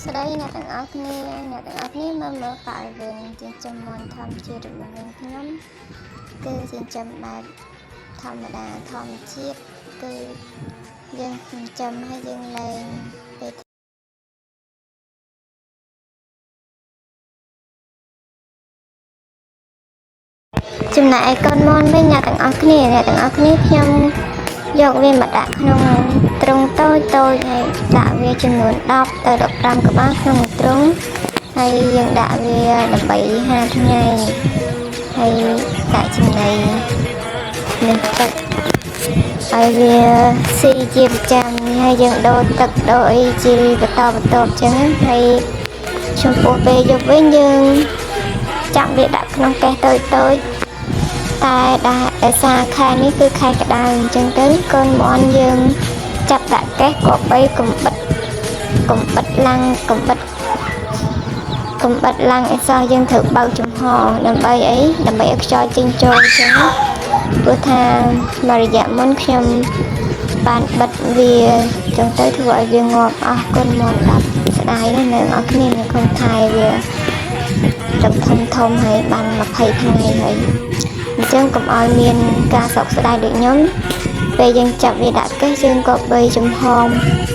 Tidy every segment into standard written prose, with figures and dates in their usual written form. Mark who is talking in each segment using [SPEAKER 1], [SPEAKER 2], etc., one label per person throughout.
[SPEAKER 1] ស្ដីអ្នកទាំងអស់គ្នាអ្នកទាំងអស់គ្នាមើលមើលបរិវេណចិញ្ចឹមមាន់ធម្មជាតិរបស់នាងខ្ញុំគឺចិញ្ចឹមបែបធម្មតាធម្មជាតិគឺយើងចិញ្ចឹមហើយយើងលែងពេលចំណែកឯកូនមាន់វិញអ្នកទាំងអស់គ្នាអ្នកទាំងអស់គ្នាខ្ញុំយកវាមកដាក់ក្នុងទ្រុងតូចតូចហើយដាក់វាចំនួន10ទៅ15ក្បាលក្នុងមួយទ្រុងហើយយើងដាក់វាដើម្បី5ថ្ងៃហើយដាក់ចំណីនិងទឹកឲ្យវាស៊ីជាប្រចាំហើយយើងដូរទឹកដូរអីជាបន្តបន្ទាប់ចឹងហើយចំពោះពេលយប់វិញយើងចាប់វាដាក់ក្នុងកេះតូចតូចតែដោយសារខែនេះគឺខែក្តៅអញ្ចឹងទៅកូនមាន់យើងចាប់ដាក់កេះក៏បីកំបិតកំបិតឡាំងកំបិតកំបិតឡាំងអីសោះយើងត្រូវបើកចំហដើម្បីអីដើម្បីឲ្យខ្យល់ចេញចូលអញ្ចឹងព្រោះថាមួយរយៈមុនខ្ញុំបានបិទវាអញ្ចឹងទៅធ្វើឲ្យវាងាប់អស់កូនមាន់10ស្ដាយណាស់នៅអស់គ្នានៅក្នុងថៃវាទឹកធំធំហើយបាន20ថ្ងៃហើយអញ្ចឹងកុំឲ្យមានការសោកស្ដាយដូចខ្ញុំពេលយើងចាប់វាដាក់កេះយើងក៏បីចំហ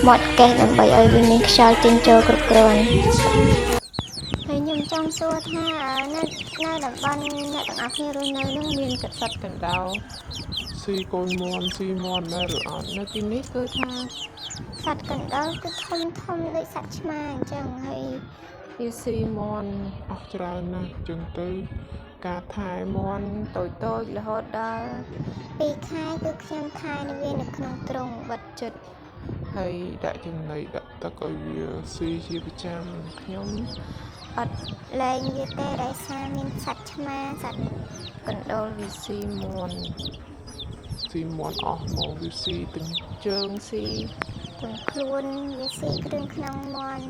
[SPEAKER 1] មាត់កេះដើម្បីឲ្យវាមានខ្យល់ចេញចូលគ្រប់គ្រាន់ហើយខ្ញុំចង់សួរថានៅនៅតំបន់អ្នកទាំងអស់គ្នារស់នៅនឹង
[SPEAKER 2] មានកសត្វកណ្ដោ
[SPEAKER 3] ស៊ីកូនមាន់ស៊ីមាន់ដែរឬអត់
[SPEAKER 2] នៅទីនេះគឺថា
[SPEAKER 1] សត្វកណ្ដុរគឺធំធំដូចសត្វឆ្មាអញ្ចឹងហើយ
[SPEAKER 2] វាស៊ីមាន់
[SPEAKER 3] អស់ច្រើនណាស់អញ្ចឹងទៅការថែ
[SPEAKER 2] មាន់តូចតូចរហូតដល់
[SPEAKER 1] 2ខែគឺខ្ញុំថែនៅវានៅក្នុងទ្រុងបិទ
[SPEAKER 2] ចិត្ត
[SPEAKER 3] ហើយដាក់ចំណីដាក់ទឹកឲ្យវាស៊ីជាប្រចាំ
[SPEAKER 2] ខ្ញុំ
[SPEAKER 1] អត់លែងវាទេដោយសារមានសត្វឆ្មាសត្វ
[SPEAKER 2] កណ្ដុរវាស៊ីមាន់
[SPEAKER 3] ស៊ីមាន់អស់មកវាស៊ីទាំង
[SPEAKER 2] ជើងស៊ី
[SPEAKER 1] ទាំងខ្លួនវាស៊ីគ្រឿងក្នុងមាន់